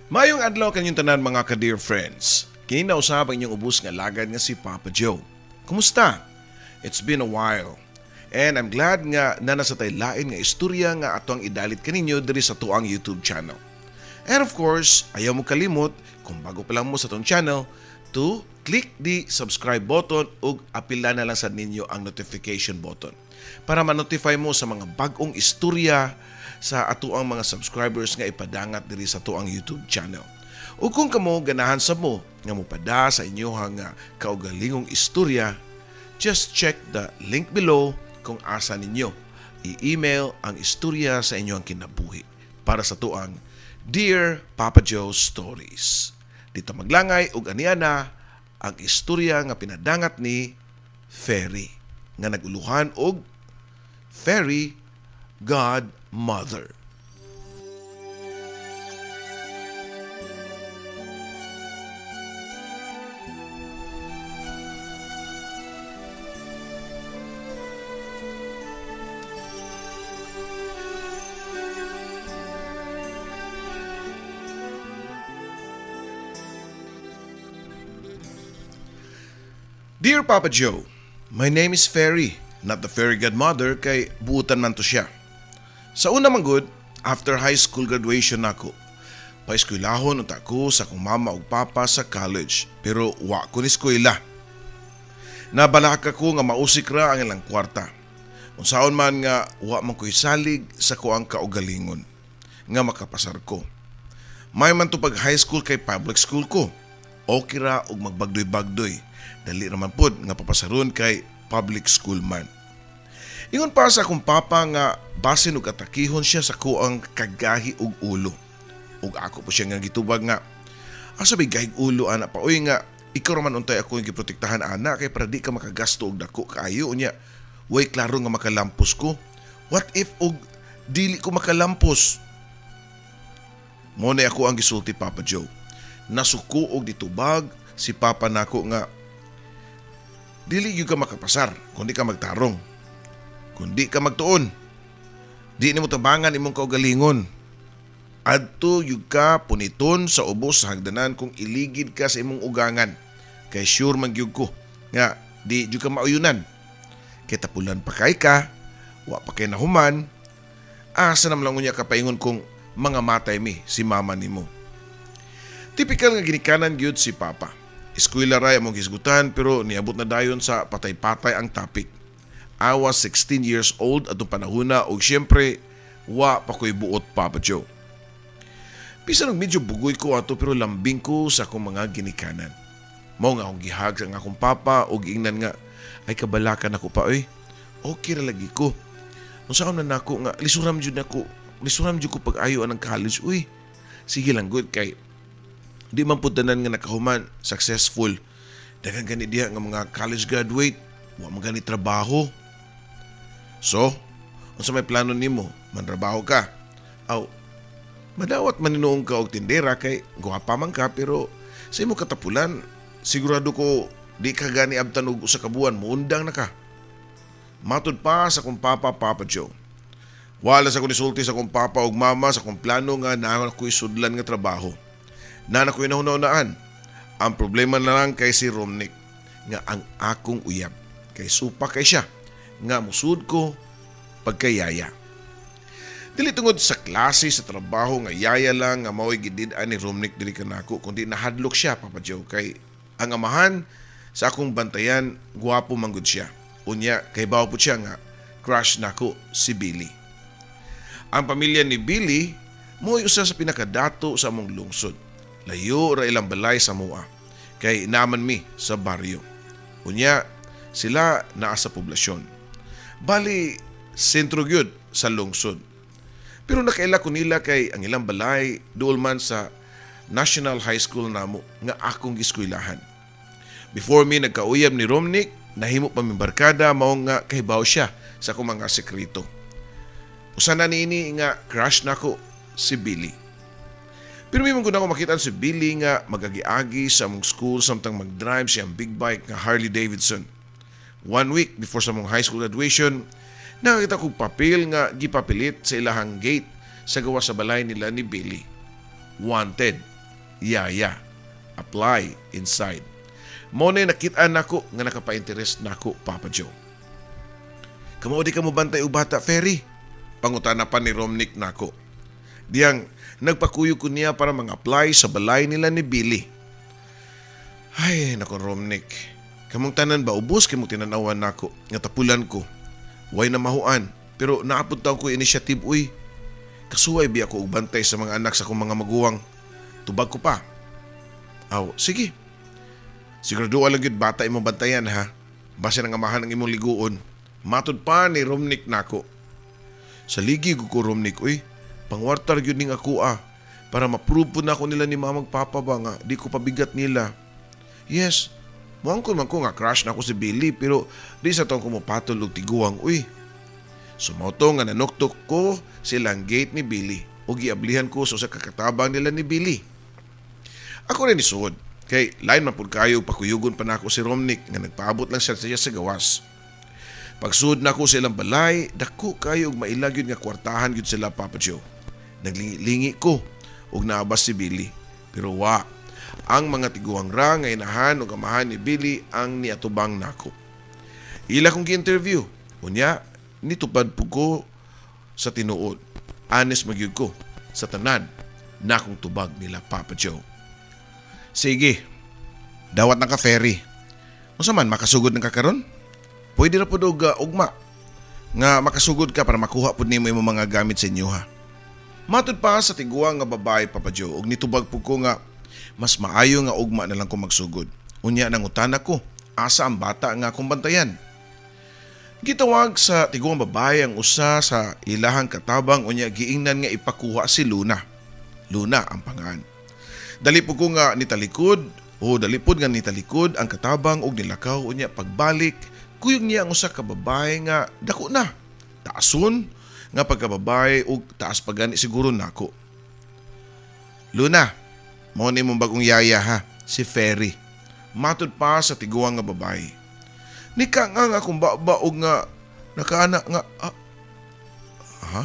Maayong adlaw kanyong tanan, mga ka-dear friends. Kini na usab ang inyong ubos nga alagad nga si Papa Joe. Kumusta? It's been a while. And I'm glad nga naa na sa tay lain nga istorya nga atong idalit kaninyo diri sa atuang YouTube channel. And of course, ayaw mo kalimot kung bago pa lang mo sa atong channel to click the subscribe button ug apila na lang sa ninyo ang notification button para ma-notify mo sa mga bag-ong istorya sa atuang mga subscribers nga ipadangat diri sa atuang YouTube channel. Ug kung kamo ganahan sa mo nga mopada sa inyohang nga kaugalingong istorya, just check the link below kung asa ninyo i-email ang istorya sa inyong kinabuhi para sa atuang Dear Papa Joe Stories. Dito maglangay ug ania na ang istorya nga pinadangat ni Fairy nga naguluhan og Fairy Godmother. Dear Papa Joe, my name is Fairy, not the fairy godmother kay buutan man to siya. Sa una man gud, after high school graduation nako, paeskwelahon unta ko sa akong mama ug papa sa college, pero wa ko ni eskwela. Nabalaka ko nga mausik ra ang ilang kwarta. Unsaon man nga wa man ko'y salig sa kuang kaugalingon nga makapasar ko. May man to pag high school kay public school ko. Okay ra og magbagdoy-bagdoy. Dali raman pod nga papasaron kay public school man. Ingon pa sa akong papa nga basin og atakihon siya sa kuang kagahi og ulo. Ug ako po siya nga gitubag nga asa bay gahig ulo ana pa oy, nga ikaw raman untay ako yung giprotektahan ana kay para di ka makagasto og dako kaayo, unya way klaro nga makalampos ko. What if og dili ko makalampos? Mo na ako ang gisulti, Papa Joe. Nasuko og ditubag si papa nako nga dili gyud ka makapasar kung di ka magtarong, kung di ka magtuon, di nimo tabangan imong kaugalingon. Adto gyud ka puniton sa ubos sa hagdanan kung iligid ka sa imong ugangan. Kay sure man gyud ko nga di gyud ka mauyunan. Kay tapulan pa kay ka, wa pa kay nahuman. Asa naman lang unya ka paingon kung mga matay mi si mama nimo. Tipikal nga ginikanan gyud si papa. Eskwela ra among hisgutan pero niabot na dayon sa patay-patay ang topic. I was 16 years old atong panahona ug syempre wa pa ko'y buot, Papa Joe. Bisan og medyo bugoy ko ato pero lambing ko sa akong mga ginikanan. Mao nga akong gihag sa akong papa ug giingnan nga ay kabalakan ako pa oy. Okay ra lagi ko. Unsaon na nako nga lisuram jud nako. Lisuram jud ko pag-ayo anang college uy. Sige lang good kay di man pud tanan nga nakahuman successful. Daghan gani diha nga mga college graduate wa man gani trabaho. So, unsa may plano nimo? Mantrabaho ka? Aw, madawat man hinuon ka og tindera kay gwapa man ka pero sa imo katapulan sigurado ko di ka gani abtan og usa ka buwan, muundang na ka. Matud pa sa akong papa, Papa Joe. Wala sa akong nisulti sa akong papa og mama sa akong plano nga naa ko'y sudlan nga trabaho. Naa na ko'y nahuna-hunaan. Ang problema na lang kay si Romnick nga ang akong uyab. Kay supa kay siya nga musud ko pagkayaya. Dili tungod sa klase sa trabaho nga yaya lang nga mao'y gidid-an ni Romnick dili kanako, kundi nahadlok siya, Papa Joe, kay ang amahan sa akong bantayan gwapo man gud siya. Unya kay bawo pud siya nga crush nako si Billy. Ang pamilya ni Billy mo'y usa sa pinakadato sa among lungsod. Layo ra ilang balay sa mua kay naman mi sa baryo. Unya sila naa sa poblasyon. Bali sentro gyud sa lungsod. Pero nakaila ko nila kay ang ilang balay duol man sa National High School namo nga akong giskwelahan. Before mi nagkauyab ni Romnick, nahimo pa mi barkada mao nga kahibaw siya sa akong mga sekreto. Usa na niini nga crush nako si Billy. Pero may mga ako makita si Billy nga magagi-agi sa among school samtang mag-drive siyang big bike nga Harley Davidson. 1 week before sa among high school graduation, nakakita kog papel nga gipapilit sa ilahang gate sa gawa sa balay nila ni Billy. Wanted. Yaya. Apply inside. Mao na nakit-an nako nga nakapa-interest nako, Papa Joe. "Kamo di ka mo bantay og bata, Ferry?" pangutana pa ni Romnick nako. Diyang nagpakuyog ko niya para mag-apply sa balay nila ni Billy. Ay, nako Romnick. Kamong tanan ba, ubos kay mong tinanawan nako nga tapulan ko. Way na mahuan, pero naapod taw ko initiative, uy. Kasuway biya ko og bantay sa mga anak sa akong mga maguwang. Tubag ko pa. "Aw, sige. Sigurado lang gyud bata imong bantayan ha. Basta ang amahan ang imong liguon." Matud pa ni Romnick nako. Sa ligi ko, Romnick, uy. Pangwartar gyud ning ako ah. Para ma-prove po nako nila ni mamag papa ba nga di ko pabigat nila. Yes, muangkon man ko nga crush na ako si Billy, pero di sa tong kumupatol og tiguang, uy. So mao to nga nanuktok ko silang gate ni Billy o giablihan ko sa usa ka katabang nila ni Billy. Ako rin isuod kay lain man pud kayo pakuyugon pa nako si Romnick nga nagpaabot lang siya sa gawas. Pagsud nako sa ilang balay, dako kayo og maila gyud nga kwartahan gyud sila, Papa Joe. Naglingi-lingi ko og naabas si Billy. Pero wa, ang mga tiguang ra nga inahan ug amahan ni Billy ang niatubang nako. Ila kong gi-interview. Unya, nitupad po ko sa tinuod. Honest magyud ko sa tanan na akong tubag nila, Papa Joe. "Sige, dawat na ka, Ferry. Unsa man, makasugod ng kakaron? Pwede na pud og ugma nga makasugod ka para makuha pud nimo imong mga gamit sa inyo ha." Matud pa sa tiguang nga babae, Papa Joe, og nitubag pud ko nga mas maayo nga ugma na lang ko magsugod. Unya nangutana ko, asa ang bata nga akong bantayan. Gitawag sa tiguang babae ang usa sa ilahang katabang unya giingnan nga ipakuha si Luna. Luna ang pangan. Dali po ko nga nitalikod o dali pod nga nitalikod ang katabang og nilakaw, unya pagbalik kuyog niya ang usa ka babae nga dako na. Taason nga pagkababae ug taas pa gani siguro nako. "Luna, mao ni mong bagong yaya ha, si Ferry." Matud pa sa tiguang nga babae. Nika nga nga kung baba og nga nakaana nga ah, ha?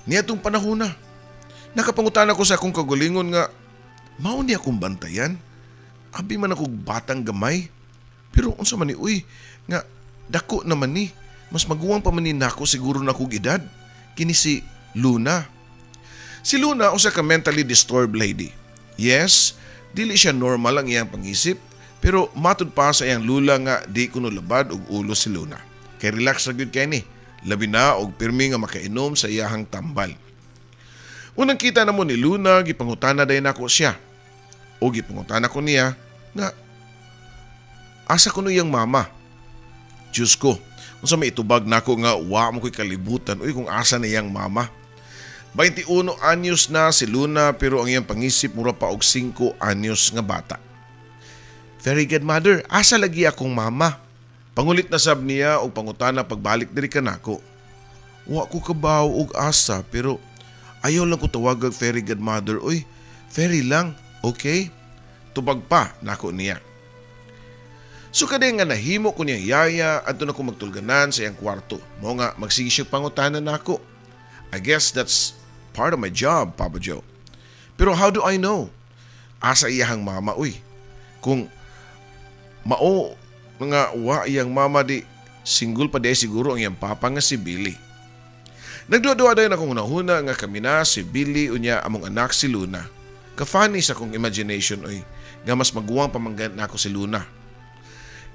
Niadtong panahon na. Nakapangutana ko sa akong kagulingon nga mao ni akong bantayan. Abi man ako batang gamay. Pero unsa man ni, uy, nga dako naman ni. Mas maguwang pa man ni nako siguro na kog edad. Kini si Luna. Si Luna usa ka mentally disturbed lady. Yes, dili siya normal ang iyang pangisip, pero matud pa sa iyang lula nga di kuno labad og ulo si Luna. Kay relax ra gyud kay ni. Labi na og pirmi nga makainom sa iyahang tambal. Unang kita na mo ni Luna, gipangutana dayon nako siya. O gipangutana ko niya nga asa kuno iyang mama. Diyos ko, unsa may itubag nako nga wa mo ko'y kalibutan, uy, kung asa na iyang mama. 21 anyos na si Luna, pero ang iyang pangisip mura pa og 5 anyos nga bata. "Very good mother, asa lagi akong mama?" Pangulit na sab niya og pangutana pagbalik diri kanako. Wa ko kabaw og asa, pero ayaw lang ko tawagag fairy godmother. "Uy, fairy lang, okay?" Tubag pa nako niya. So kaday nga nahimo ko niya yaya, adto na ko magtulganan sa iyang kwarto. Mao nga magsige siya pangutana nako. I guess that's part of my job, Papa Joe. Pero how do I know? Asa iyahang mama, uy? Kung mao nga wa iyang mama, di single pa di siguro ang iyang papa nga si Billy. Nagduha-duha dayon akong hunahuna nga kami na si Billy unya among anak si Luna. Ka-funny sa akong imagination, oy, nga mas maguwang pamanggan nako si Luna.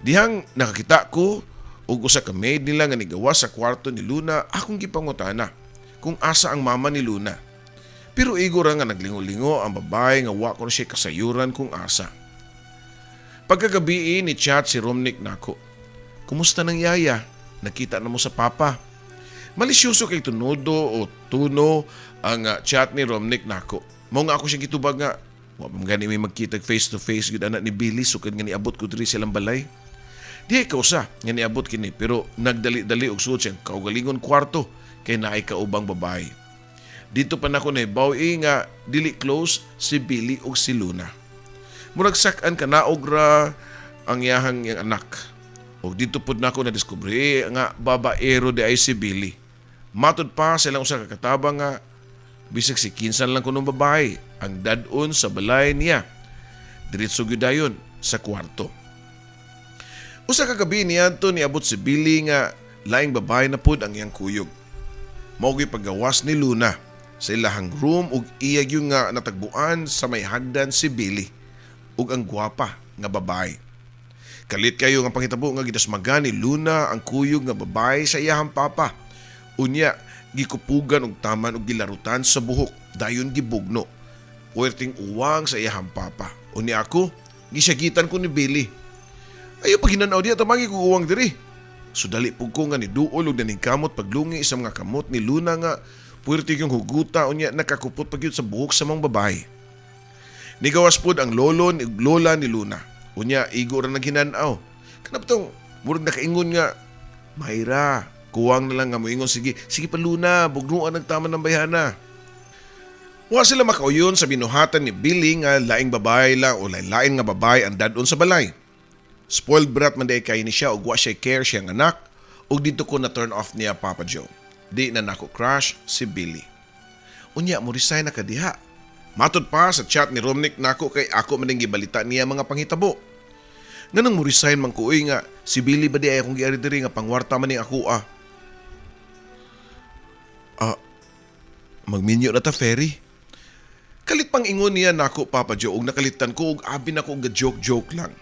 Dihang nakakita ko og usa ka maid nila nga nigawas sa kwarto ni Luna, akong gipangutana kung asa ang mama ni Luna. Pero igo ra nga naglingo-lingo ang babae nga wa ko na siya kasayuran kung asa. Pagkagabi, ni chat si Romnick nako. "Kumusta nang yaya? Nakita na mo sa papa?" Malisyoso kay tunudo o tuno ang chat ni Romnick nako. Mao nga ako siya gitubag nga wa man gani may magkita face to face gud anak ni Billy sukad nga niabot ko diri silang balay. Di ka usa nga niabot kini, pero nagdali-dali og suod siyang kaugalingon kwarto kay naay kaubang babae. Dito pa nako nahibaw nga dili close si Billy ug si Luna. Murag sak-an kanaog ra ang iyahang iyang anak. Og dito pud nako na diskubre nga babaero di ay si Billy. Matud pa sa ilang usa ka katabang nga Bisag si kinsan lang kunong babae ang dad-on sa balay niya. Diretso gyud dayon sa kwarto. Usa ka gabi niadto niabot si Billy nga laing babae na pud ang iyang kuyog. Mao gyud paggawas ni Luna sa ilahang room ug iya gyud nga natagbuan sa may hagdan si Billy ug ang gwapa nga babae. Kalit kayo nga panghitabo nga gidasmagan ni Luna ang kuyog nga babae sa iyahang papa. Unya, gikupugan og taman og gilarutan sa buhok, dayon gibugno. Puwerteng uwang sa iyahang papa. Unya ako, gisyagitan ko ni Billy. Ayo pag hinanaw diya, tamagi ko uwang diri. So dali pug ko nga ni duol og naningkamot paglungi sa mga kamot ni Luna nga puwerte yung huguta, unya nakakupot pag yun sa buhok sa mga babae. Nigawas pud ang lolo ni lola ni Luna. Unya igo ra naghinanaw. Kanap tong murag nakaingon nga Mayra, kuwang na lang nga moingon, sige, sige pa Luna, bugnuan nagtama ng bayhana. Wa sila makauyon sa binuhatan ni Billy nga laing babae lang o lain nga babae ang dadon sa balay. Spoiled brat man day kay ni siya ug wa siya care siyang anak ug dito ko na turn off niya, Papa Joe. Di na nako crush si Billy. Unya mo resign na ka diha. Matod pa sa chat ni Romnick nako kay ako man gibalita niya mga panghitabo. Nganong mo resign man ko uy nga si Billy ba di ay akong giari diri nga pangwarta man ning ako ah. Ah, magminyo na ta, Ferry. Kalit pang ingon niya nako, Papa Joe, ug nakalitan ko ug abi nako og joke-joke lang.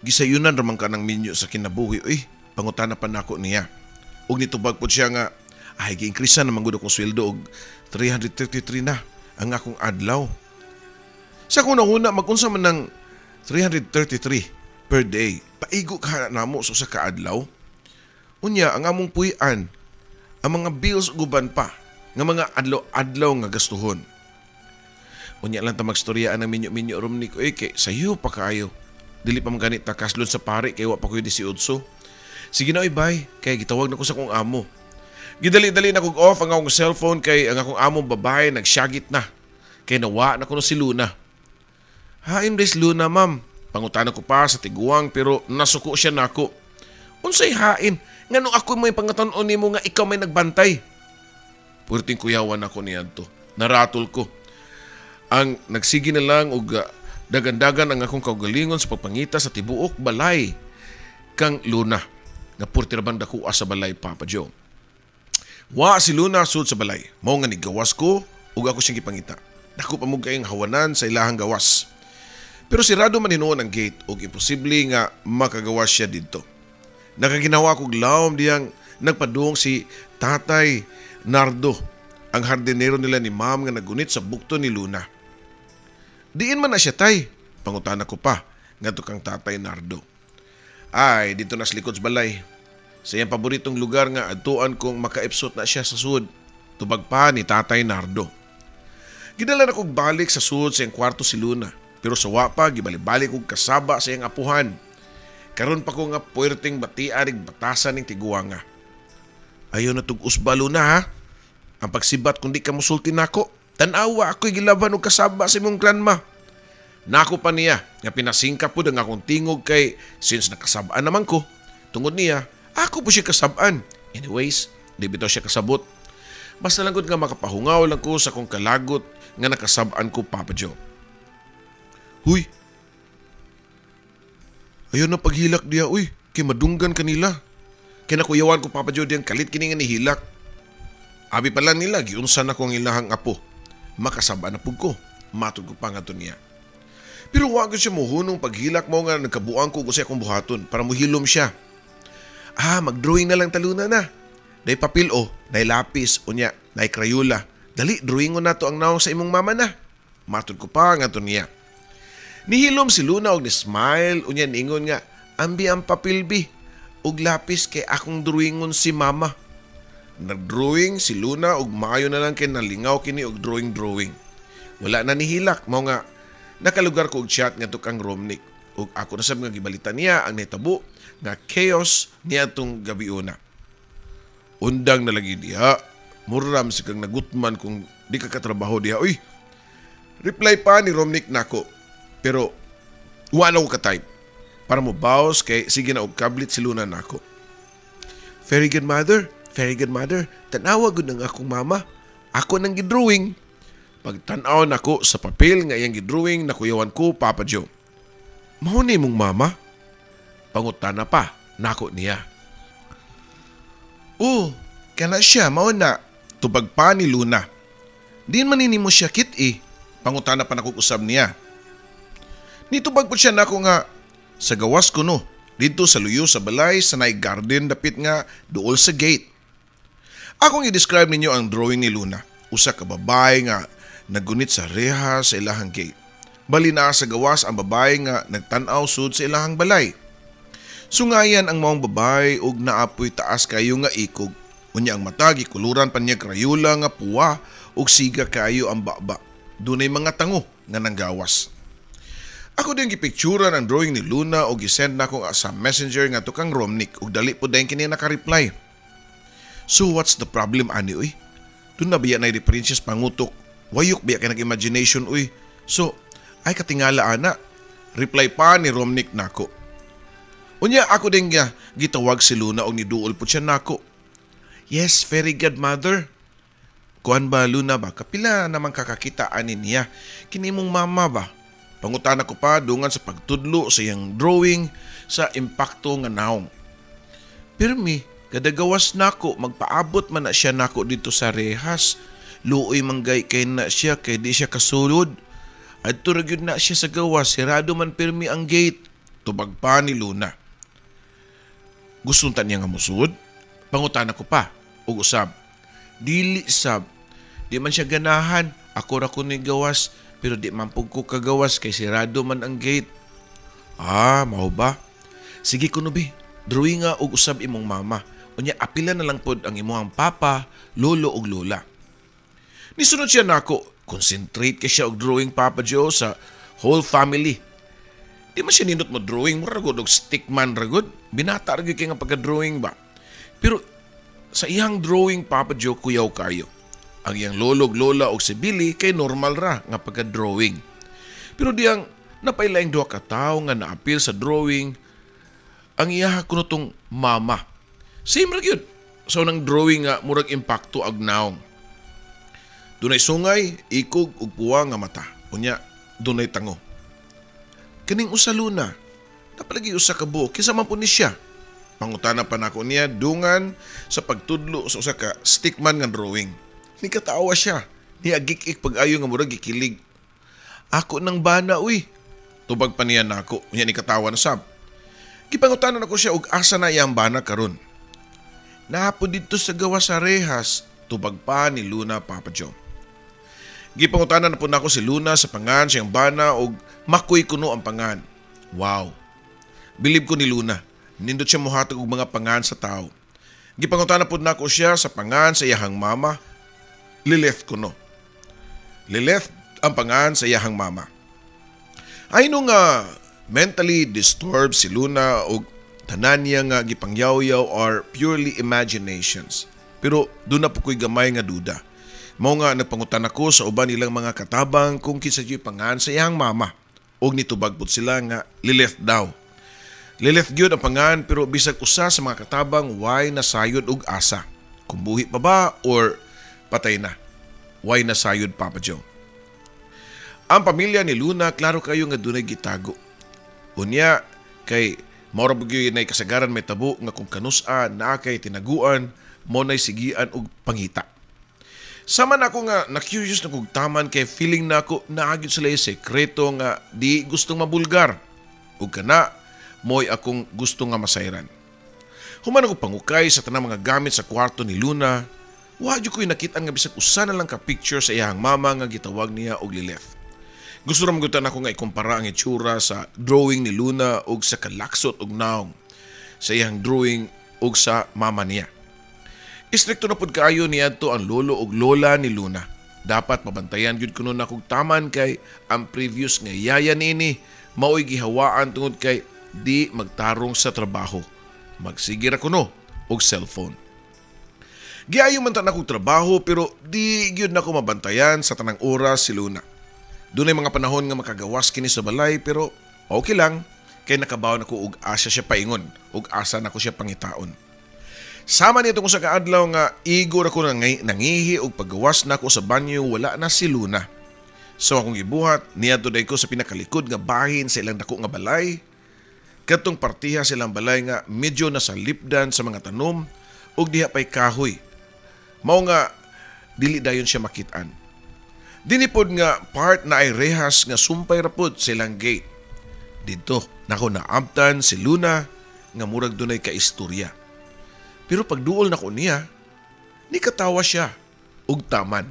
Gisayunan ramang ka ng minyo sa kinabuhi, uy, pangutana pa nako niya. Ug nitubag po siya nga, ay gi-increase na man gud akong sweldo og 333 na ang akong adlaw. Sa akong nahuna, magunsa man ng 333 per day. Paigo ka namo sa usa ka adlaw. Unya, ang among puy-an, ang mga bills ug uban pa, nga mga adlaw-adlaw nga gastuhon. Unya lang ta magstoryaan ng minyo-minyo, Romnick, oy, kay sayo pa kaayo. Dili pa man ganit ta kaslon sa pare kay wa pa koy 18. Sige na oy, bye, kay gitawag na ko sa akong amo. Gidali-dali na kog off ang akong cellphone kay ang akong among babae nagsyagit na. Kay nawa na kuno si Luna. Hain des Luna, ma'am? Pangutana ko pa sa tiguang pero nasuko siya nako. Unsay hain? Ngano ako may pangatan-on nimo nga ikaw may nagbantay? Purting kuyawan ako niadto. Naratol ko. Ang nagsige na lang og dagandagan ang akong kaugalingon sa pagpangita sa tibuok balay kang Luna. Nga purti ra bang dakuha sa balay, Papa Joe. Wa si Luna sud sa balay. Mao nga nigawas ko ug ako siyang gipangita. Dako pa mo kayong hawanan sa ilahang gawas. Pero sirado man hinuon ang gate ug imposible nga makagawas siya didto. Nakaginawa kog lawom diyang nagpadung si Tatay Nardo, ang hardinero nila ni Ma'am nga nagunit sa bukto ni Luna. Diin man na siya, tay? Pangutana ko pa ngadto kang Tatay Nardo. Ay, dito na sa likod sa balay. Sa iyang paboritong lugar nga adtuan kung makaipsot na siya sa sud. Tubag pa ni Tatay Nardo. Gidala na kog balik sa sud sa iyang kwarto si Luna. Pero sa wa pa, gibalik-balik kog kasaba sa iyang apuhan. Karon pa ko nga puwerteng batian ning batasan ning tiguanga. Ayaw na tug-usba, Luna, ha? Ang pagsibat kung di ka musulti nako. Tanawa ako'y gilaban og kasaba sa imong grandma. Nako pa niya nga pinasingka pud ang akong tingog kay since nakasabaan naman ko. Tungod niya, ako po siya kasabaan. Anyways, di bitaw siya kasabot. Basta lang gud nga makapahungaw lang ko sa akong kalagot nga nakasabaan ko, Papa Joe. Huy! Ayaw na paghilak diya, uy. Kay madunggan kanila. Kay nakuyawan ko, Papa Joe, diyang kalit kini nga nihilak. Abi pa lang nila, giunsa na ko ang ilahang apo. Makasabaan na pug ko. Matod ko pa nga to niya. Pero wa ko siya muhunong paghilak mo nga nagkabuang ko sa akong buhaton para muhilom siya. Ah, mag-drawing na lang taluna na. Nay papel o, nay lapis, unya, nay krayula. Dali, drawing ko na to ang naong sa imong mama na. Matod ko pa nga to niya. Nihilom si Luna og ni-smile, unya niingon nga, ambi ang papel bi, og lapis kay akong drawingon si mama. Nag-drawing si Luna og maayo na lang kay nalingaw kini og drawing-drawing. Wala na nihilak, mao nga nakalugar ko og chat ngadto kang Romnick. Ug ako na sab nga gibalita niya ang nahitabo nga chaos niadtong gabiuna. Undang na lagi diha, muram si kang nagutman kung di ka katrabaho diha. Uy, reply pa ni Romnick nako. Pero wala ko ka-type. Para mo bawas kay sige na og kablit si Luna nako. Very good mother, very good mother. Tanawa gud ang akong mama. Ako nang gidrawing. Pagtan-aw nako sa papel nga iyang gidrawing, nakuyawan ko, Papa Joe. Mao ni mong mama? Pangutana pa nako niya. Oh, kana siya, mao na. Tubag pa ni Luna. Di man nini mo siya kit eh. Pangutana pa nako usab niya. Nitubag po siya nako nga sa gawas ko no, dito sa luyo sa balay sa naay garden dapit nga duol sa gate. Akong i-describe ninyo ang drawing ni Luna. Usa ka babae nga naggunit sa reha sa ilahang gate. Bali naa sa gawas ang babae nga nagtan-aw sud sa ilahang balay. Sungayan ang maong babae og naapoy taas kayo nga ikog. Unya ang mata gikuluran pa niya krayula nga puwa ug siga kaayo ang baba. Dunay mga tango nga nanggawas. Ako din gipicturan ang drawing ni Luna og gisend nako sa Messenger nga kang Romnick ug dali po dayon kini naka-reply. So what's the problem ani uy? Duna biya na references pangutok. Wayok biya kay nag-imagination uy. So ay katingala ana. Reply pa ni Romnick nako. Unya ako din nga gitawag si Luna og niduol po siya nako. Yes, fairy godmother. Kuan ba, Luna ba? Kapila naman kakakita ani niya. Kini mong mama ba? Pangutana ko pa dungan sa pagtudlo sa iyang drawing sa impakto nga naong. Pirmi, kadagawas nako magpaabot man na siya nako dito sa rehas. Luoy manggay kay na siya kay di siya kasulod. Adto ra gyud na siya sa gawas, sirado man pirmi ang gate. Tubag pa ni Luna. Gusto ta niya nga musud? Pangutana ko pa ug usab. Dili sab. Di man siya ganahan. Ako ra ko ni gawas pero di man pug ko kagawas kay sirado man ang gate. Ah, mao ba? Sige kuno bi. Drawing nga og usab imong mama. Unya apila na lang pod ang imong papa, lolo ug lola. Nisunod siya nako. Concentrate kay siya og drawing, Papa Joe, sa whole family. Di man siya nindot mo drawing, mura gud og stickman ra gud. Binata ra gyud kay nga pagka-drawing ba. Pero sa iyang drawing, Papa Joe, kuyaw kayo. Ang iyang lolo ug lola og si Billy kay normal ra nga pagka-drawing. Pero diyang napailaing duha ka tawo nga naapil sa drawing, ang iya kuno tong mama. Same ra gyud sa unang drawing nga murag impakto ag naong. Dunay sungay, ikog ug puwa nga mata. Unya dunay tango. Kaning usa, Luna, napalagi usa ka buok, kinsa man po ni siya? Pangutana pa nako niya dungan sa pagtudlo sa usa ka stickman nga drawing. Ni katawa siya. Ni agik-ik pag-ayo nga murag gikilig. Ako nang bana uy. Tubag pa niya nako. Unya ni katawa na sab. Gipangutana nako siya og asa na iyang bana karon. Naa po dito sa gawas sa rehas, tubag pa ni Luna, Papa Joe. Gipangutana na po nako si Luna sa pangan siyang bana og Makoy kuno ang pangan. Wow. Bilib ko ni Luna. Nindot siya mohatag og mga pangan sa tao. Gipangutana pod nako siya sa pangan sa iyahang mama. Lilith kuno. Lilith ang pangan sa iyahang mama. Ay no nga mentally disturbed si Luna og tanan niya nga gipangyaw-yaw are purely imaginations. Pero duna po ko'y gamay nga duda. Mao nga nagpangutan ako sa uban nilang mga katabang kung kinsa gyud pangan sa iyang mama. Og nitubag pud sila nga Lilith daw. Lilith gyud ang pangan pero bisag usa sa mga katabang way nasayod og asa. Kung buhi pa ba or patay na. Way nasayod, Papa Joe. Ang pamilya ni Luna, klaro kayo nga dunay gitago. Unya kay mao ra gyud nay kasagaran may tabo nga kung kanusa naa kay tinaguan mo nay sigian og pangita. Sama na ako nga na-curious na kog taman kay feeling nako naa gyud sila sekreto nga di gustong mabulgar. Ug kana mo'y akong gusto nga masayran. Human ako pangukay sa tanang mga gamit sa kwarto ni Luna, wa jud ko'y nakita nga bisag usa na lang ka picture sa iyang mama nga gitawag niya og Lilith. Gusto ra man ako nga ikumpara ang itsura sa drawing ni Luna ug sa kalaksot og naong sa iyang drawing ug sa mama niya. Istrikto na pud kaayo niadto ang lolo ug lola ni Luna. Dapat mabantayan gyud kuno na kog taman kay ang previous nga yaya niini mao'y gihawaan tungod kay di magtarong sa trabaho. Magsige ra kuno og cellphone. Giayo man ta na kog trabaho pero di gyud nako mabantayan sa tanang oras si Luna. Dunay mga panahon nga makagawas kini sa balay pero okay lang kay nakabaw na ko og asa siya paingon ug asa nako siya pangitaon. Sama nito kung sa kaadlaw nga igo ra ko nangihi og paggawas nako sa banyo, wala na si Luna. So akong gibuhat, niadto day ko sa pinakalikod nga bahin sa ilang dako nga balay. Katong partiha sa ilang balay nga medyo nasa lipdan sa mga tanom ug diha pay kahoy. Mao nga dili dayon siya makit-an. Dinhi pod nga part na ay rehas nga sumpay ra pod sa ilang gate. Didto nako naabtan si Luna nga murag dunay kaistorya. Pero pagduol nako niya, ni katawa siya og taman.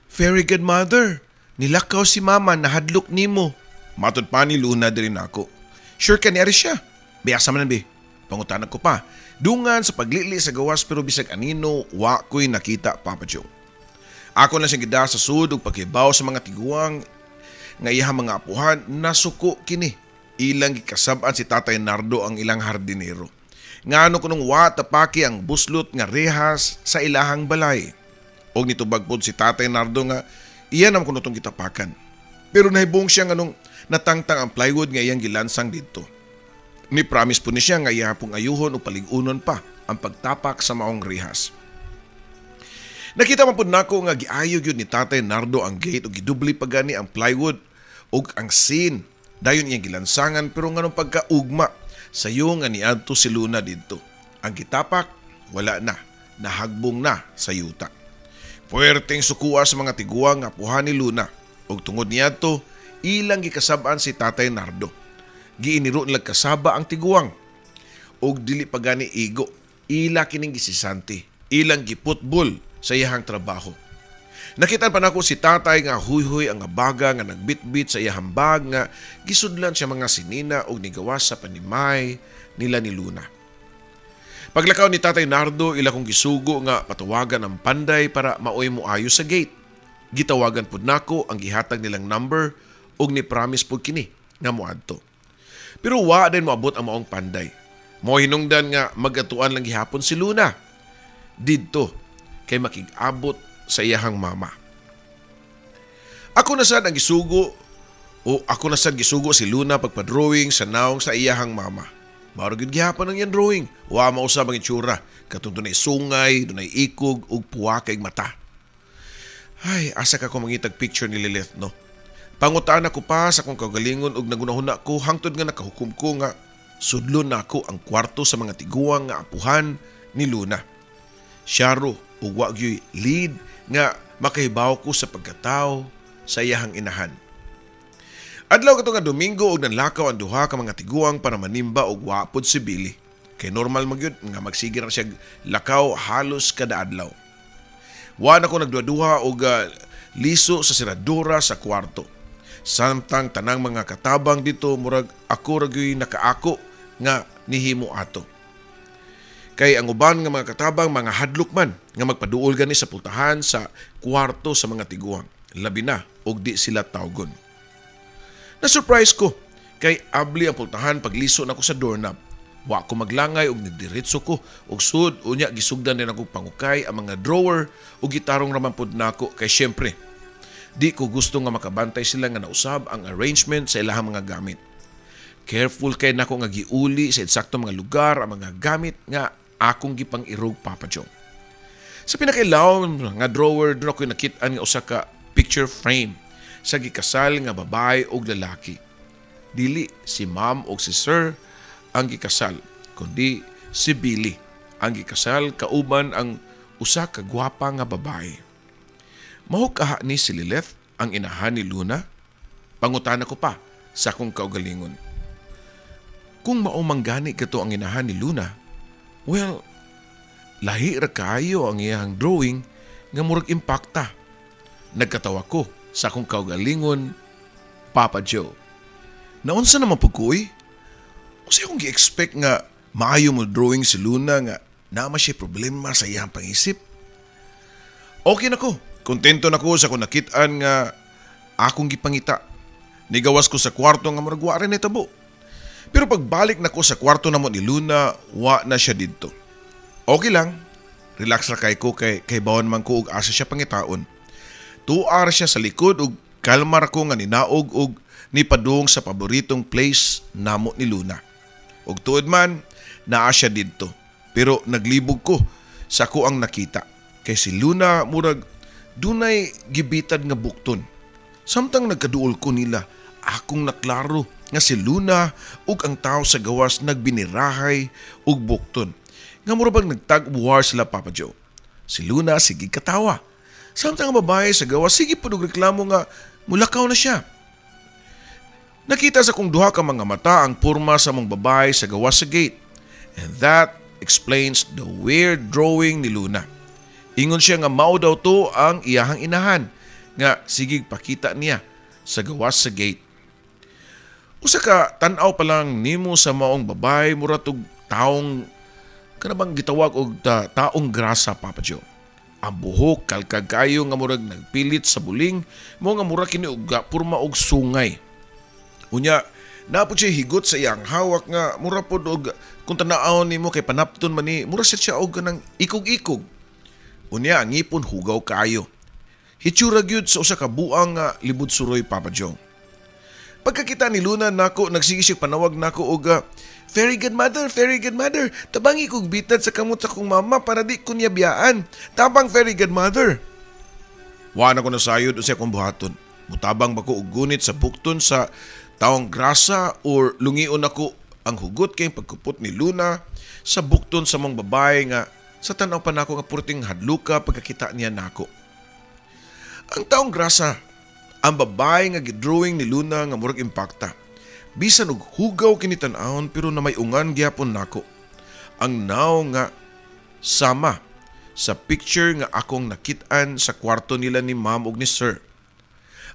"Fairy Godmother, nilakaw si Mama, nahadlok nimo." Matod pa ni Luna diri nako. "Sure ka niari siya? Biyasa man bi?" Pangutana ko pa. Dungan sa paglili sa gawas, pero bisag anino, wa ko'y nakita, Papa Joe. Ako na siyang gida sa sud ug pagkibaw sa mga tiguang nga iyang mga apuhan, nasuko kini. Ilang gikasab-an si Tatay Nardo, ang ilang hardinero. Ngano kunong wa tapaki ang buslot nga rehas sa ilahang balay? Og nitubag pod si Tatay Nardo nga iya naman kuno tong gitapakan. Pero nahibong siya nganong natangtang ang plywood nga iyang gilansang didto. Ni promise po ni siya nga iya pong ayuhon o paligunon pa ang pagtapak sa maong rehas. Nakita man pud nako nga giayo gyud ni Tatay Nardo ang gate ug gidubli pa gani ang plywood ug ang scene. Dayon iyang gilansangan, pero nganong pagkaugma sayo nga niadto si Luna didto, ang gitapak wala na, nahagbong na sa yuta. Puwerteng sukua sa mga tiguang nga apuhan ni Luna ug tungod niadto ilang gikasab-an si Tatay Nardo. Giiniro nila kasaba ang tiguang ug dili pa gani igo, ila kining gisisanti, ilang giputbol sa iyahang trabaho. Nakita pa nako si tatay nga huyhoy ang abaga nga nagbitbit sa iyahang bag nga gisudlan siya mga sinina og nigawas sa panimay nila ni Luna. Paglakaw ni Tatay Nardo, ila kong gisugo nga patawagan ang panday para maoy mo ayo sa gate. Gitawagan pud nako ang gihatag nilang number ug ni promise pud kini nga moadto. Pero wa din moabot ang maong panday. Mo hinungdan nga magatuan lang gihapon si Luna didto kay makig-abot sa iyahang mama. Ako na sad ang gisugo o ako na sad gisugo si Luna pagpa-drawing sa naong sa iyahang mama. Mao gyud gihapon ang iyang drawing. Wa mausab ang itsura. Katong dunay sungay, dunay ikog ug puwa kay mata. Ay, asa ka ko mangitag picture ni Lilith, no? Pangutaan ako pa sa akong kaugalingon ug nagunahuna ko hangtod nga nakahukom ko nga sudlon na ako ang kwarto sa mga tiguang nga apuhan ni Luna. Syaro ug wa gyuy lead nga makahibaw ko sa pagkatao sa iyahang inahan. Adlaw kato nga Domingo ug nanlakaw ang duha ka mga tiguang para manimba og wa pod si Billy. Kay normal man gyud nga magsige ra siya lakaw halos kada adlaw. Wa na ko nagduha-duha og liso sa siradura sa kwarto. Samtang tanang mga katabang dito, murag ako ra gyud nakaako nga nihimo ato. Kay ang uban nga mga katabang mga hadlok man nga magpaduol gani sa pultahan sa kwarto sa mga tiguang. Labi na og di sila tawgon. Na-surprise ko kay abli ang pultahan pagliso nako sa doorknob. Wa ko maglangay og nagdiretso ko og sud, unya gisugdan din ako pangukay ang mga drawer ug gitarong raman pud nako kay syempre di ko gusto nga makabantay sila nga nausab ang arrangement sa ilahang mga gamit. Careful kay nako nga giuli sa eksakto mga lugar ang mga gamit nga akong gipang-irog, Papa Joe. Sa pinakailawom nga drawer, doon ako nakit-an nga usa ka picture frame sa gikasal nga babae og lalaki. Dili si ma'am og si sir ang gikasal, kundi si Billy ang gikasal kauban ang usa ka gwapa nga babae. Mao kaha ni si Lilith, ang inahan ni Luna? Pangutana ko pa sa akong kaugalingon. Kung mao man gani kato ang inahan ni Luna, well, lahi ra kaayo ang iyang drawing nga murag impakta. Nagkatawa ko sa akong kaugalingon, Papa Joe. Naunsa naman pud ko, uy? Unsa akong gi-expect nga maayo mo drawing si Luna nga naa siya problema sa iyang pangisip? Okay na ko. Kontento na ko sa akong nakit-an nga akong gipangita. Nigawas ko sa kwarto nga murag wa rin nitabo. Pero pagbalik na ko sa kwarto namo ni Luna, wa na siya didto. Okay lang. Relax ra kay ko kay bawon man ko og asa siya pangitaon. 2 hours siya sa likod ug kalma ra ko nga ninaog og nipadung sa paboritong place namo ni Luna. Ug tuod man, naa siya didto. Pero naglibog ko sa ako ang nakita. Kay si Luna murag dunay gibitad nga bukton. Samtang nagkaduol ko nila, akong naklaro nga si Luna ug ang tao sa gawas nagbinirahay ug bukton. Nga mura bang nagtag-war sila, Papa Joe. Si Luna sige katawa. Samtang ang babae sa gawas sige pud og reklamo nga mulakaw na siya. Nakita sa kong duha ka mga mata ang porma sa mong babae sa gawas sa gate. And that explains the weird drawing ni Luna. Ingon siya nga mao daw to ang iyahang inahan nga sige pakita niya sa gawas sa gate. Usa ka tan-aw pa lang nimo sa maong babae, mura tog taong kana bang gitawag og taong grasa, Papa Joe. Ang buhok kalkag kayo nga murag nagpilit sa buling mo nga mura kini og porma og sungay. Unya, naa pod siya higot sa iyang hawak nga mura pod og kung tan-awon nimo kay panapton man ni, mura siya og kanang ikog-ikog. Unya, ang ngipon hugaw kaayo. Hitsura gyud sa usa ka buang nga libud suroy, Papa Joe. Pagkakita ni Luna nako, nagsige siya panawag nako og "Fairy Godmother, Fairy Godmother, tabangi kog bitad sa kamot sa kong mama para di ko niya biyaan. Tabang, Fairy Godmother." Wa na ko nasayod unsay akong buhaton. Mutabang ba ko og gunit sa bukton sa taong grasa or lungion ako ang hugot kay pagkupot ni Luna sa bukton sa mong babae nga sa tan-aw pa nako nga purting hadluka pagkakita niya nako? Ang taong grasa, ang babae nga gidrawing ni Luna nga murag impakta. Bisan og hugaw kini tan-awon, pero namayungan gyapon nako. Ang naong nga sama sa picture nga akong nakit-an sa kwarto nila ni ma'am ug ni sir.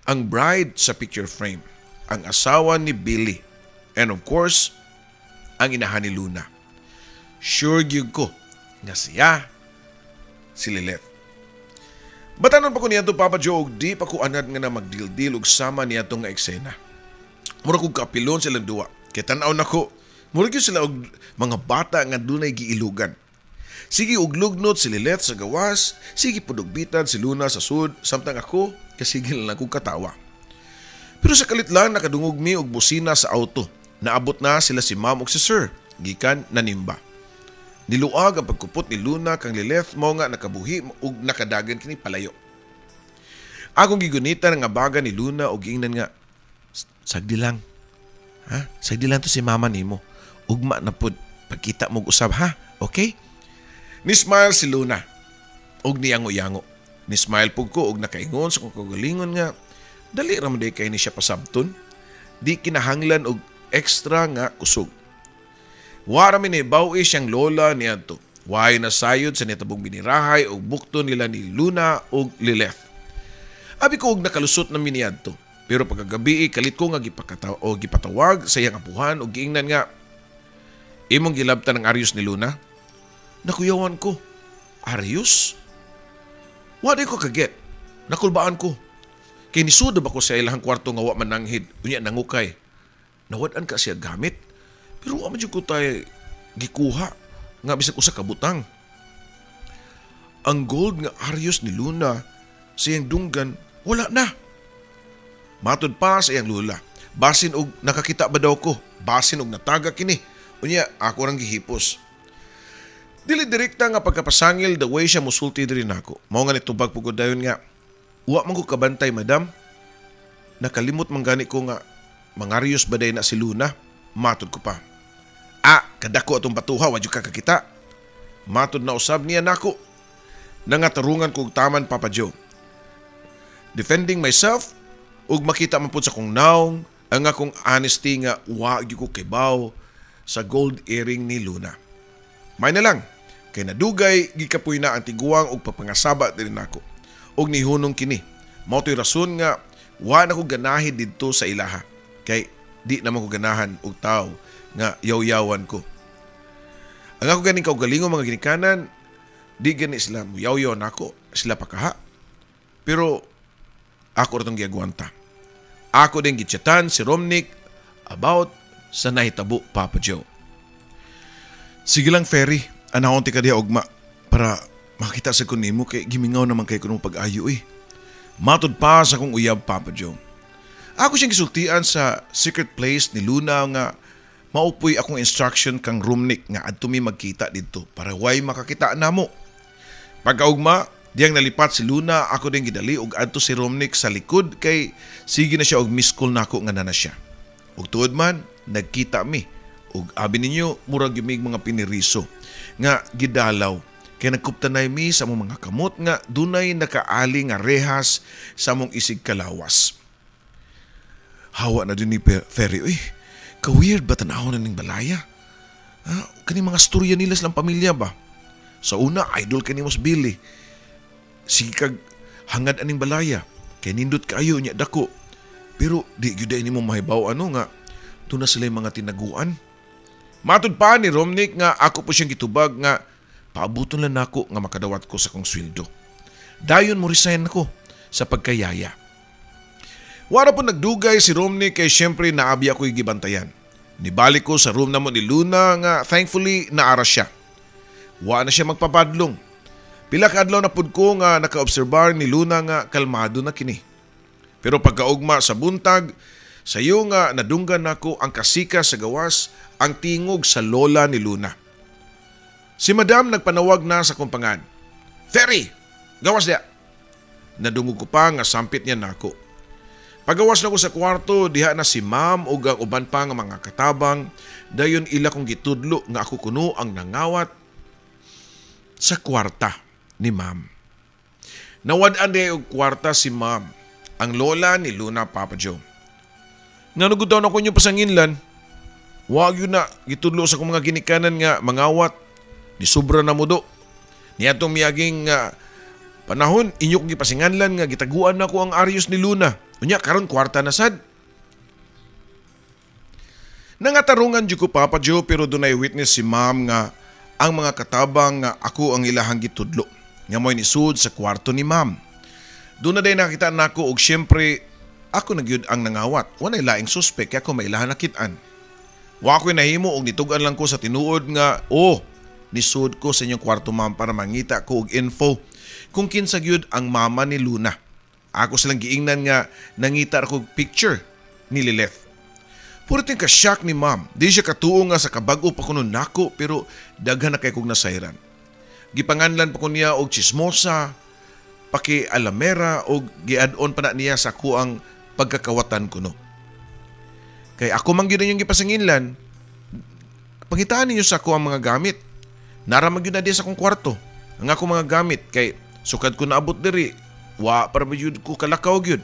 Ang bride sa picture frame, ang asawa ni Billy, and of course, ang inahan ni Luna. Sure gyud ko nga siya si Lilith. Batanon pa ko niya, Papa Joe, og di pa ko anad nga na magdildil og sama niya nga eksena. Mura kog kapilon silang duwa. Kay tan-aw nako, mura gyud sila og mga bata nga dunay giilugan. Sige og lugnot si Lilith sa gawas, sige pud og bitad si Luna sa sud, samtang ako kasige lang kog katawa. Pero sa kalit lang nakadungog mi og busina sa auto. Naabot na sila si ma'am ug si sir, gikan nanimba. Niluag ang pagkupot ni Luna kang Lilith mao nga nakabuhi ug nakadagan kini palayo. Akong gigunitan ang abaga ni Luna ug giingnan nga, "Sagdi lang. Ha? Sagdi lang to si mama nimo. Ugma na pud pagkita mo usab ha. Okay?" Ni smile si Luna ug niyango-yango. Ni smile pug ko ug nakaingon sa kong kagalingon nga dali ra man kay ni siya pasabton. Di kinahanglan og extra nga kusog. Wara mi ni bawi siyang lola niadto. Way na sayod sa nitabong binirahay og bukto nila ni Luna og Lilith. Abi ko og nakalusot na mi niadto. Pero pagkagabi, kalit ko nga o gipatawag sa iyang apuhan og giingnan nga, "Imong gilabtan ang Arius ni Luna?" Nakuyawan ko. Arius? Wa di ko kaget. Nakulbaan ko. Kay nisud ba ko sa ilahang kwarto nga wa mananghid. Unya nangukay. Nawad-an ka siya gamit. Pero wa man jud ko tay gikuha nga bisag usa ka butang. Ang gold nga Arius ni Luna sa iyang dunggan, wala na. Matod pa sa iyang lula, basin og nakakita ba daw ko, basin og nataga kini. Unya ako rang gihipos. Dili direkta nga pagkapasangil the way siya musulti diri nako. Mao nga nitubag pugod dayon nga, "Wa man ko kabantay, madam. Nakalimot man gani ko nga mangarios ba day na si Luna?" Matod ko pa. "Ah, kadako atong batuha, wa jud ka kakita." Matod na usab niya nako. Nangatarungan kog taman, Papa Joe. Defending myself ug makita man pud sa kong naong ang akong honesty nga wa gyud ko kibaw sa gold earring ni Luna. May na lang kay nadugay gikapoy na ang tiguang og papangasaba diri nako. Og nihunong kini. Mao to'y rason nga wa na ko ganahi didto sa ilaha. Kay di naman ko ganahan og tawo nga yaw-yawan ko. Ang ako ganing kaugalingon mga ginikanan, di gani sila muyaw-yaw nako, sila pakaha. Pero ako ra tong giagwanta. Ako din gitchatan si Romnick about sa nahitabo, Papa Joe. "Sige lang, Ferry, anahon ti ka diha ugma para makita sa kun nimo kay gimingaw naman kay kuno pag-ayo eh." Matod pa sa akong uyab, Papa Joe. Ako siyang gisultian sa secret place ni Luna nga Mao poy akong instruction kang Romnick nga adto mi magkita didto para way makakita namo. Pagkaugma, diyang nalipat si Luna, ako din gidali og adto si Romnick sa likod kay sige na siya og miss call nako nga nana siya. Ug tuod man, nagkita mi. Ug abi ninyo, murag yumig mga piniriso nga gidalaw kay nagkuptanay mi sa among mga kamot nga dunay nakaali nga rehas sa among isig kalawas. Hawa na din ni Ferry, uy. Ka-weird ba tanaw na ning balaya? Ha? Kani mga storya nila silang pamilya ba? Sa una, idol kani mo si Billy. Sige kag hangad aning balaya. Kay nindot kayo niya dako. Pero di gyud ay nimo mahibaw ano nga tuna sila mga tinaguan. Matud pa ni Romnick nga ako po siyang gitubag nga paabuton lang nako nga makadawat ko sa kong sweldo. Dayon mo resign ako sa pagkayaya. Wala po nagdugay si Romnick kay syempre naabi ako'y gibantayan. Nibalik ko sa room namo ni Luna nga thankfully naara siya. Wa na siya magpapadlong. Pila ka adlaw na pud ko nga nakaobserbar ni Luna nga kalmado na kini. Pero pagkaugma sa buntag, sayo nga nadunggan nako ang kasika sa gawas, ang tingog sa lola ni Luna. Si Madam nagpanawag na sa kumpangan. "Ferry! Gawas diya!" Nadungog ko pa nga sampit niya nako. Pagawas na ko sa kwarto, diha na si Ma'am ug ang uban pa nga mga katabang, dayon ila kong gitudlo nga ako kuno ang nangawat sa kwarta ni Ma'am. Nawad-an diay og kwarta si Ma'am, ang lola ni Luna, Papa Joe. Ngano gud daw nako inyo pasanginlan? Wa gyud na gitudlo sa akong mga ginikanan nga mangawat, ni sobra na mo do. Niadtong miaging panahon, inyo kong gipasinganlan nga gitaguan nako ang aryos ni Luna. Unya karon kwarta na sad. Nangatarungan jud ko, Papa Joe, pero dunay witness si Ma'am nga ang mga katabang nga ako ang ilahang gitudlo nga mo'y nisud sa kwarto ni Ma'am. Doon na day nakita nako og syempre ako na gyud ang nangawat. Walay laing suspect kay ako may ilahan nakit-an. Wa ko'y nahimo og nitug-an lang ko sa tinuod nga oh, nisud ko sa inyong kwarto, Ma'am, para mangita ko og info kung kinsa gyud ang mama ni Luna. Ako silang giingnan nga nangita ko picture ni Lilith. Puro ting ka-shock ni Ma'am. Di siya katuo nga sa kabag-o pa kuno nako pero daghan na kay kog nasayran. Gipanganlan pa ko niya og chismosa, paki alamera og giad-on pa na niya sa kuang pagkakawatan kuno. Kay ako man gyud ang gipasanginlan, pangitaan ninyo sa ako ang mga gamit. Nara man gyud na diya sa akong kwarto ang akong mga gamit kay sukad ko naabot diri, wa para ba gyud ko kalakaw gyud.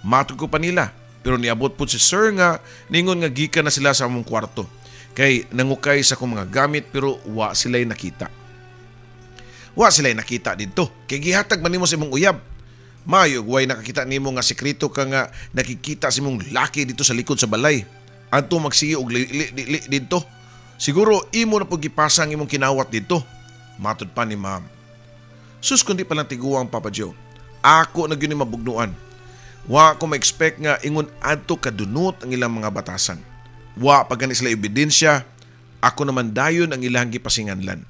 Matod ko pa nila. Pero niabot po si sir nga ningon nga gikan na sila sa among kwarto. Kay nangukay sa akong mga gamit pero wa sila'y nakita. Wa sila'y nakita didto. Kay gihatag man nimo sa imong uyab. Mayo way nakakita nimo nga sekreto ka nga nakikita sa imong laki dito sa likod sa balay. Adto magsige og li, li, li, li didto. Siguro imo na pud gipasa ang imong kinawat didto. Matod pa ni Ma'am. Sus, kundi pa lang tiguang, Papa Joe. Ako na gyud ni mabugnuan. Wa ko ma-expect nga ingon adto kadunot ang ilang mga batasan. Wa pa gani sila ebidensya, ako naman dayon ang ilang gipasinganlan.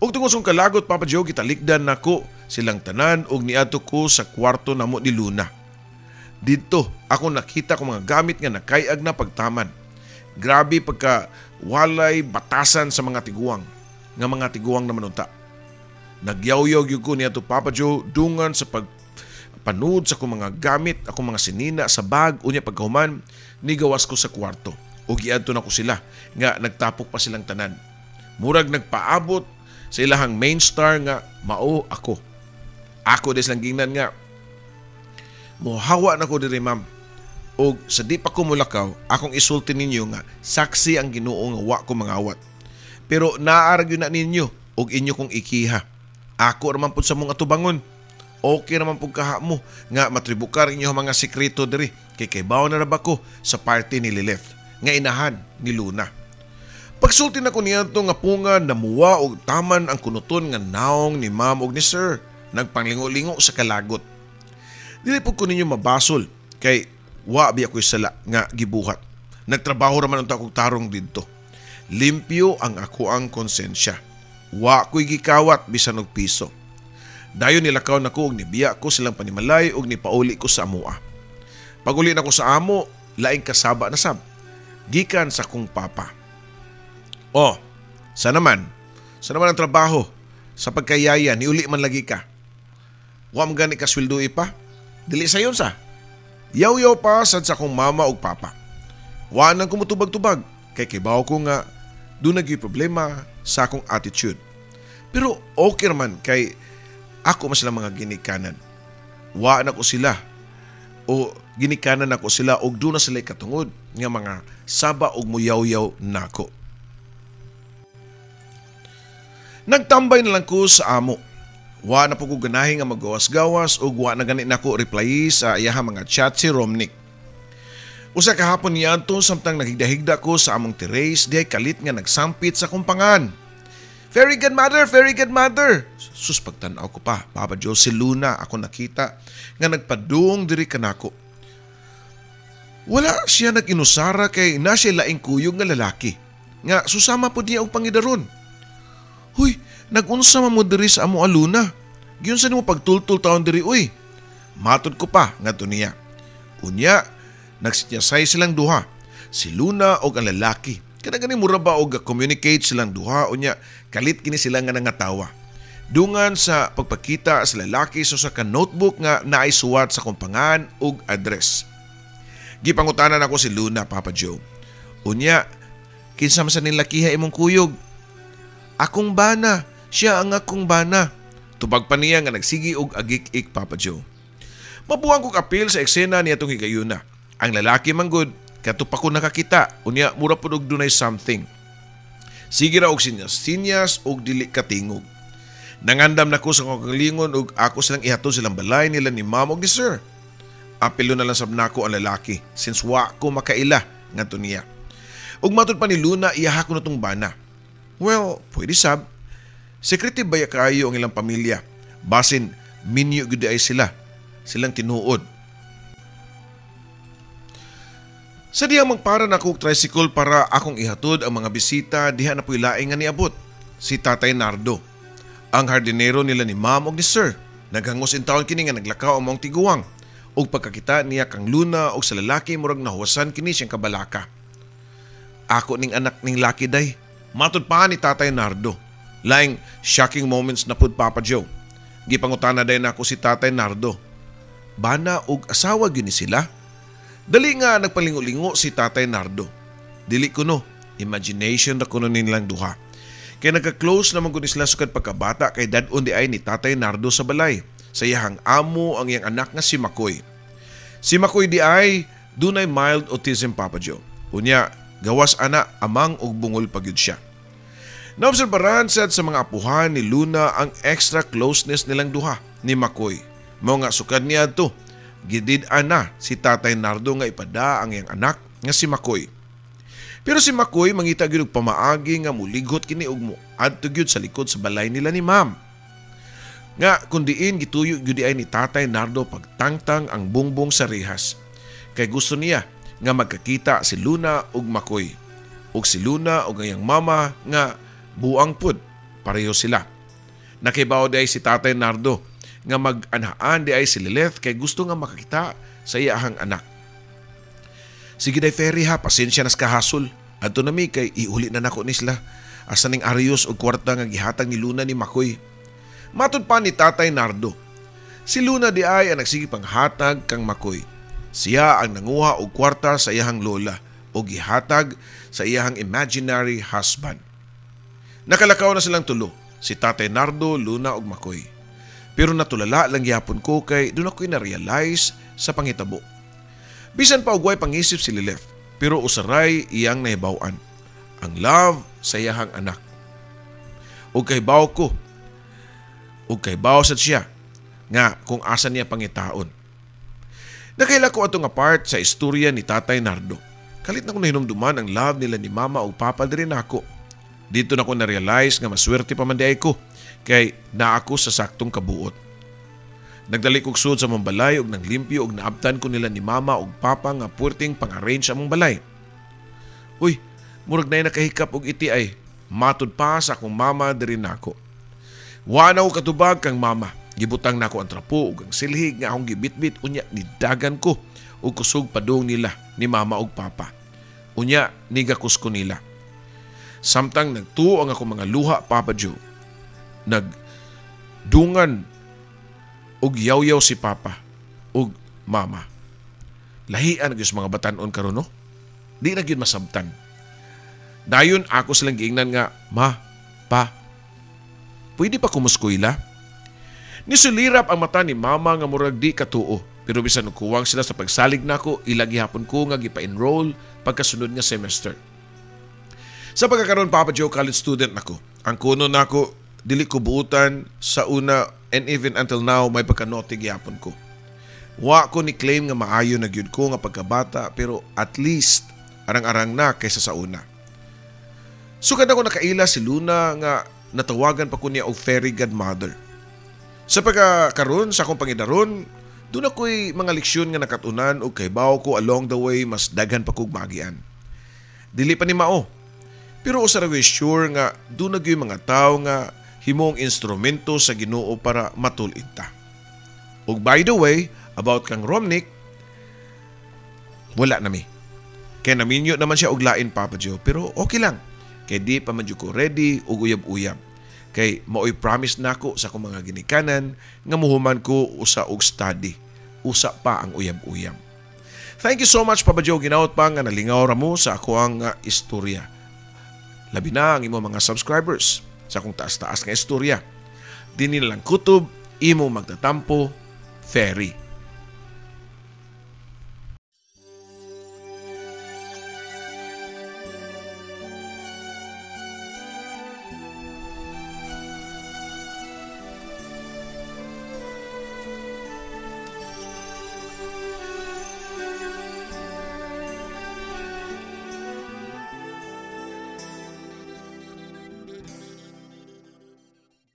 Ug tungod sa kalagot, Papa Joe, gitalikdan nako silang tanan ug niadto ko sa kwarto namo ni Luna. Didto ako nakita ko mga gamit nga nakayag na pagtaman. Grabe pagka walay batasan sa mga tiguang, nga mga tiguang naman unta. Nagyaw-yaw gyud ko niadto, Papa Joe, dungan sa pag panud sa akong mga gamit, akong mga sinina sa bag, unya pagkahuman, nigawas ko sa kwarto. Ug giadto na ko sila nga nagtapok pa silang tanan. Murag nagpaabot sa ilahang main star nga mao ako. Ako des lang gingnan nga mohawa na ko diri, Ma'am. Og sa di pa ko mulakaw, akong isulti ninyo nga saksi ang Ginoo nga wa ko mangawat. Pero naa ra gyud na ninyo og inyo kong ikiha. Ako ra man pud sa mong atubangon. Okay naman pud kaha mo nga matribukar inyo mga sekreto diri kay kaybaw na ra ba ko sa party ni Lilith nga inahan ni Luna. Pagsulti na ko niya nga punga, namuwa og taman ang kunuton nga naong ni Ma'am og ni Sir, nagpanglingo-lingo sa kalagot. Dili pud ko ninyo mabasol kay wa biya ko'y sala nga gibuhat. Nagtrabaho ra man unta kog tarong didto. Limpyo ang ako ang konsensya. Wa ko'y gikawat bisan og piso. Dayon nilakaw nako og nibiya ko silang panimalay og nipauli ko sa amoa. Paguli nako sa amo, laing kasaba na sab. Gikan sa kong papa. Oh, sa naman? Sa naman ang trabaho? Sa pagkayaya, niuli man lagi ka. Wa man gani ka sweldo pa? Dili sayon sa. Yaw-yaw pa sad sa akong mama ug papa. Wa nang kumutubag-tubag kay kibaw ko nga doon naging problema sa akong attitude. Pero okay man kay ako man sila mga ginikanan. Wa na ko sila o ginikanan ako sila og doon na sila katungod nga mga saba og muyaw-yaw nako. Nagtambay na lang ko sa amo. Wa na po ko ganahi nga magawas-gawas ug wa na gani nako reply sa iyaha mga chat si Romnick. Usa ka hapon niadto samtang naghigda-higda ko sa among terrace, dihay kalit nga nagsampit sa kumpangan. Very good mother, very good mother. Sus, pagtan-aw ko pa, Papa Joe, si Luna ako nakita nga nagpadung diri kanako. Wala siya nag-inusara kay na siya laing kuyog nga lalaki nga susama po niya og pangidaron. Huy, nag-unsa man mo diri sa amo Luna. Giunsa nimo pagtultul taon diri uy. Matod ko pa ngadto niya. Unya, nagsinyasay silang duha, si Luna og ang lalaki. Kada gani mura ba og communicate silang duha, unya kalit kini sila nga nangatawa. Dungan sa pagpakita sa lalaki sa usa ka notebook nga naay suwat sa kumpangan og address. Gipangutanan ako si Luna, Papa Joe. Unya, kinsa man sa nilakiha imong kuyog? Akong bana, siya ang akong bana. Tubag pa niya nga nagsigi og agik-ik, Papa Joe. Mabuang kog apil sa eksena niya itong higayuna. Ang lalaki manggod, kato pa ko nakakita, unya mura pud og dunay something. Sige ra og sinyas-sinyas og dili katingog. Nangandam na ko sa akong kagalingon og ako silang ihatod silang balay nila ni ma'am og ni sir. Apilo na lang sab nako ang lalaki since wa ko makaila ngadto niya. Ug matud pa ni Luna, iyaha ko na tong bana. Well, pwede sab. Secretive ba kaayo ang ilang pamilya? Basin minyo gyud ay sila. Silang tinuod. Sa diyang magpara na akong tricycle para akong ihatod ang mga bisita, diha na po'y laing nga niabot. Si Tatay Nardo, ang hardinero nila ni ma'am og ni sir. Naghangos in taon kini nga naglakaw ang maong tiguang. Og pagkakita niya kang Luna og sa lalaki murag nahuwasan kini siyang kabalaka. Ako ning anak ning laki day. Matud pa ni Tatay Nardo. Laing shocking moments na pud, Papa Joe. Gipangutana day nako si Tatay Nardo. Bana og asawa gyud ni sila? Dali nga nagpalingo-lingo si Tatay Nardo. Dili kuno, imagination ra kuno nilang duha. Kay nagka-close naman kuno sila sukad pagkabata kay dad-on di ay ni Tatay Nardo sa balay. Sa iyahang amo ang iyang anak nga si Makoy. Si Makoy di ay dunay mild autism, Papa Joe. Unya, gawas ana amang og bungol pa gyud siya. Naobserbaran sad sa mga apuhan ni Luna ang extra closeness nilang duha ni Makoy. Mao nga sukad niya to, gidid ana si Tatay Nardo nga ipada ang iyang anak nga si Makoy. Pero si Makoy mangita gyud og pamaagi nga mulighot kini og moadto gyud sa likod sa balay nila ni ma'am. Nga kun diin gituyo gyud ay ni Tatay Nardo pagtangtang ang bungbong sa rehas. Kay gusto niya nga magkakita si Luna ug Makoy. Ug si Luna ug ang iyang mama nga buang pud, pareho sila. Nakibaw di ay si Tatay Nardo nga mag-anhaan di ay si Lilith kay gusto nga makakita sa iyahang anak. Sige day Ferry ha, pasensya nas kahasol. Adto na mi kay iuli na nako ni sila. Asa ning Arios og kwarta nga gihatag ni Luna ni Makoy. Matud pa ni Tatay Nardo. Si Luna di ay ang nagsige panghatag kang Makoy. Siya ang nanguha og kwarta sa iyahang lola o gihatag sa iyahang imaginary husband. Nakalakaw na silang tulo, si Tatay Nardo, Luna ug Makoy. Pero natulala lang gyapon ko kay doon ako'y na-realize sa pangitabo. Bisan pa ugway pangisip si Lilith, pero usaray iyang nahibaw-an. Ang love sa iyahang anak. Ug kahibaw ko, ug kahibaw sad siya nga kung asa niya pangitaon. Nakaila ko ato nga part sa istorya ni Tatay Nardo. Kalit na ko nahinumduman ang love nila ni Mama ug Papa diri nako. Dito na ko na-realize nga maswerte pa man di ay ko kay naa ako sa saktong kabuot. Nagdali kog sud sa among balay ug naglimpyo ug naabtan ko nila ni Mama ug Papa nga puwerteng pang-arrange sa among balay. Uy, murag nay nakahikap og iti ay matud pa sa akong mama diri nako. Wa na ko katubag kang mama. Gibutang nako ang trapo ug ang silhig nga akong gibitbit unya nidagan ko ug kusog padung nila ni Mama ug Papa. Unya nigakos ko nila. Samtang nagtuo ang akong mga luha, Papa Joe, nagdungan og yaw-yaw si Papa ug Mama. Lahian gyud sa mga batanon karon, no? Di na gyud masabtan. Dayon ako silang giingnan nga, "Ma, Pa, pwede pa ko moskwela?" Nisulirap ang mata ni Mama nga murag di katuo. Pero bisan og kuwang sila sa pagsalig nako, ila gihapon ko nga gipa-enroll pagkasunod nga semester. Sa pagkakaroon, Papa Joe, college student nako. Ang kuno nako, dili ko buutan sa una and even until now may pagka-naughty gihapon ko. Wa ko ni claim nga maayo na gyud ko nga pagkabata, pero at least arang-arang na kaysa sa una. Sukad ako nakaila si Luna nga natawagan pa ko niya og fairy godmother. Sa pagkakaroon sa akong pangidaron, duna ko'y mga leksyon nga nakatunan og kahibaw ko along the way mas daghan pa kog maagian. Dili pa ni mao. Pero usa ra ko'y sure nga duna gyud mga tawo nga himong instrumento sa Ginoo para matul-id ta. Ug by the way, about kang Romnick, wala na mi. Kaya naminyo naman siya og lain, Papa Joe, pero okay lang. Kay di pa man jud ko ready og uyab-uyab. Kay maoy promise nako sa akong mga ginikanan nga muhuman ko usa og study. Usa pa ang uyab-uyab. Thank you so much, Papa Joe. Ginaot pa nga nalingaw ra mo sa ako ang istorya. Labi na ang imong mga subscribers sa akong taas-taas nga istorya. Dinhi na lang kutob, imo magtatampo, Ferry.